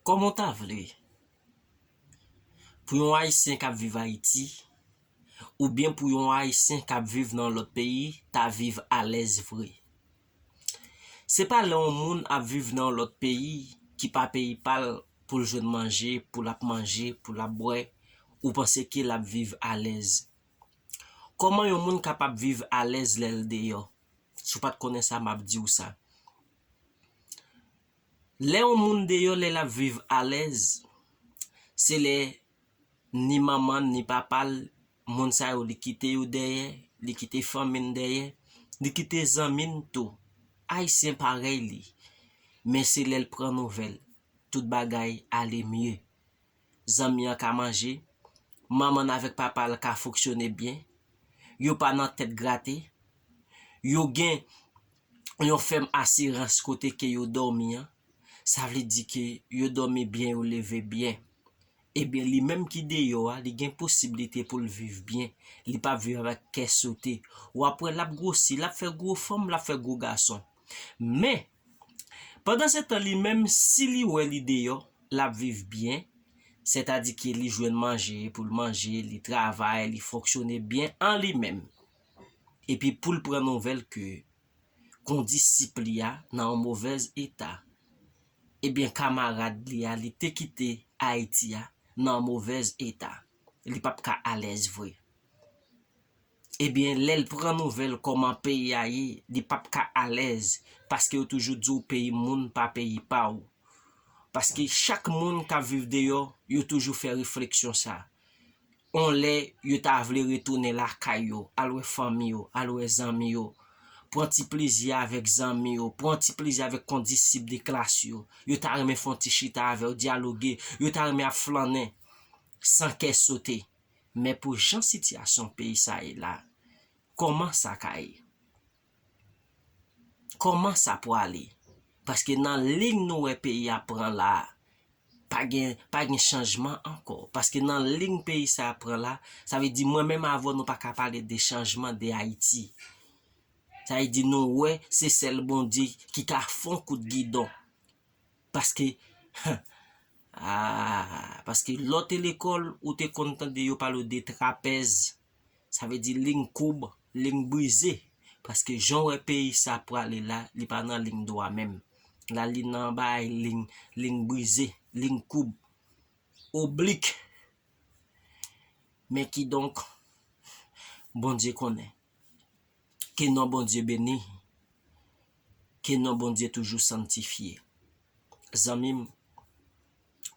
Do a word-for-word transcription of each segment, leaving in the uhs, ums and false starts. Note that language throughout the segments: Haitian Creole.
Kòman w ta vle pou yon Ayisyen k ap viv Ayiti, oubyen pou yon Ayisyen k ap viv nan lòt peyi, ta viv alèz vre? Se pa lè yon moun ap viv nan yon lòt peyi ki pa peyi pa l pou l jwenn manje, pou l ap manje, pou l ap bwè, ou panse ke l ap viv alèz. Kòman yon moun kapab viv alèz lè l deyò? Si w pa t konnen sa, m ap di w sa. Lè yon moun deyò, lè l ap viv alèz, se lè ni manman l, ni papa l, moun sa yo, li kite yo dèyè, li kite fanmi l dèyè, li kite zanmi l tou. Ayisyen parèy li. Men se lè l pran nouvèl, tout bagay ale mye. Zanmi an ka manje, manman l avèk papa l ka fonksyone byen, yo pa nan tèt grate, yo gen yon fèm asirans kote ke yo dòmi an, sa vle di ke yo dòmi byen, yo leve byen. Ebyen, li menm ki deyò a, li gen posiblite pou l viv byen. Li p ap viv avèk kè sote. W ap wè l ap gwosi, l ap fè gwo fòm, l ap fè gwo gason. Men, pandan se tan, li menm, si li wè li deyò, l ap viv byen, sètadi ke li jwenn manje pou l manje, li travay, li fonksyone byen an li menm. Epi pou l pran nouvèl ke kondisip li a nan yon movèz eta, ebyen, kamarad li a, li te kite Ayiti a nan yon movèz eta. Li p ap ka alèz vre. Ebyen, lè l pran nouvèl kòman peyi a ye, li p ap ka alèz, paske yo toujou di w peyi moun pa peyi pa w. Paske chak moun k ap viv deyò, yo toujou fè refleksyon sa. On lè, yo ta vle retounen lakay yo, al wè fanmi yo, al wè zanmi yo, pran ti plezi avèk zanmi yo, pran ti plezi avèk kondisip de klas yo. Yo ta renmen fè on ti chita avè w, dyaloge, yo ta renmen ap flannen san kè sote. Men pou jan sitiyasyon peyi sa ye la, kòman sa ka ye? Kòman sa pwale? Paske nan liy nou wè peyi a pran la a, pa gen, pa gen chanjman ankò. Paske nan liy peyi sa a pran la, sa vle di mwen menm avè w nou pa ka pale de chanjman de Ayiti. Sa vle di nou wè se sèl Bondye ki ka fè on kout gidon. Paske, ah, paske lè w te lekòl, ou te konn tande yo pale w de trapèz. Sa vle di liy koub, liy brize. Paske jan w wè peyi sa prale la, li pa nan liy dwa menm. La, li nan bay liy, liy brize, liy koub, oblik. Men kidonk, Bondye konnen. Ke non Bondye beni. Ke non Bondye toujou sanntifye. Zanmi m,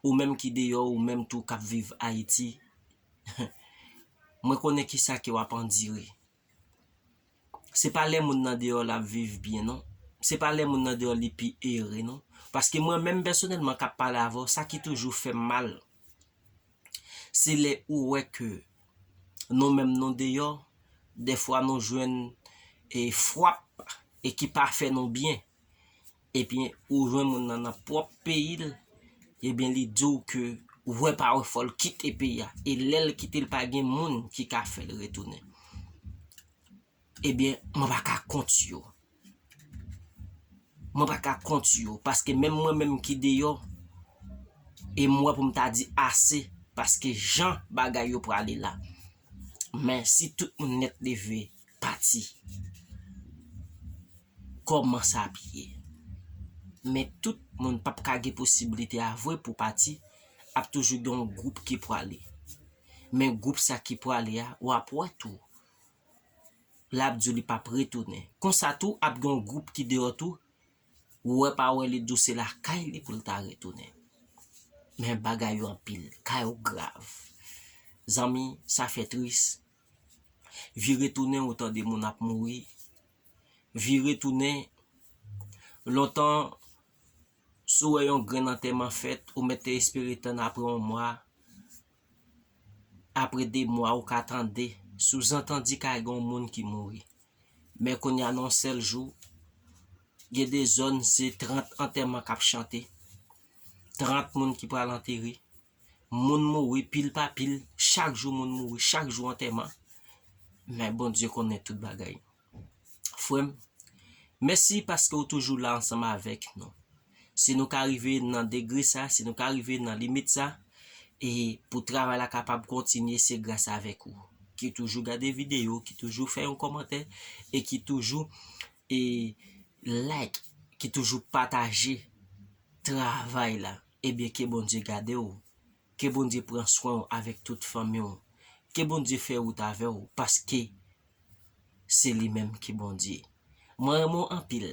ou menm ki deyò, ou menm tou k ap viv Ayiti, mwen konnen kisa ke w ap andire. Se pa lè moun nan deyò l ap viv byen, non. Se pa lè moun nan deyò li pi ere, non. Paske mwen menm pèsonèlman k ap pale avè w, sa ki toujou fè m mal, se lè ou wè ke nou menm nou deyò, dèfwa nou jwenn, e, fwap e ki pa fè nou byen. Epi ou jwenn moun nan nan pwòp peyi l, ebyen li di w ke wè pa wè fò l kite peyi a. E lè l kite l pa gen moun ki ka fè l retounen. Ebyen, mwen pa ka kont yo. Mwen pa ka kont yo, paske menm mwen menm ki deyò, e m wè pou m ta di ase, paske jan bagay yo prale la. Men si tout moun nèt leve pati, kòman sa ap ye? Men tout moun p ap ka gen posiblite a vre pou pati, ap toujou gen yon gwoup ki prale. Men gwoup sa ki prale a, w ap wè tou, l ap di w li p ap retounen. Konsa tou, ap gen yon gwoup ki deyò tou, ou wè pa wè li di w se lakay li pou l ta retounen. Men bagay yo anpil, ka yo grav. Zanmi, sa fè tris. Vire tounen, ou tande moun ap mouri. Vire tounen, lontan, si w wè yon grenn antèman fèt, ou mèt te espere tann apre yon mwa, apre de mwa, ou ka tande, souzantandi ka gen yon moun ki mouri. Men kounye a, nan yon sèl jou, gen de zòn, se trant antèman k ap chante. Trant moun ki pral antere. Moun mouri pil pa pil, chak jou moun mouri, chak jou antèman. Men Bondye konnen tout bagay. Frè m, mèsi paske w toujou la ansanm avèk nou. Si nou ka rive nan degre sa, si nou ka rive nan limit sa, e pou travay la kapab kontinye, se gras avèk ou ki toujou gade videyo, ki toujou fè yon kòmantè, e ki toujou e like, ki toujou pataje travay la. Ebyen, ke Bondye gade w, ke Bondye pran swen w avèk tout fanmi w, ke Bondye fè wout avè w, paske se li menm ki Bondye. Mwen renmen w anpil,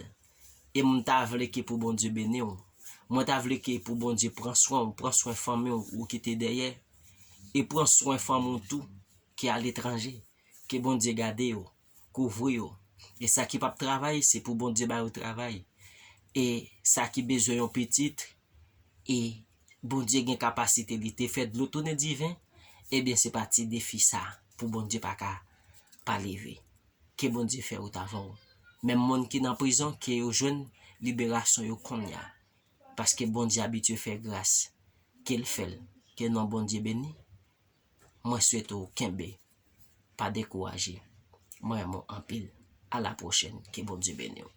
e m ta vle ke pou Bondye beni w. Mwen ta vle ke pou Bondye pran swen w, pran swen fanmi w ou kite dèyè, e pran swen fanmi w tou ki aletranje. Ke Bondye gade yo, kouvri yo. E sa ki p ap travay, se pou Bondye ba yo travay. E sa ki bezwen yon pitit, e Bondye gen kapasite, li te fè dlo tounen diven, ebyen, se pa ti defi sa pou Bondye pa ka pa leve. Ke Bondye fè wout avè w. Menm moun ki nan prizon, ke yo jwenn liberasyon yo kounye a. Paske Bondye abitye fè gras. Ke l fè l. Ke non Bondye beni. Mwen swete w kenbe. Pa dekouraje. Mwen renmen w anpil. A la pwochèn. Ke Bondye beni w.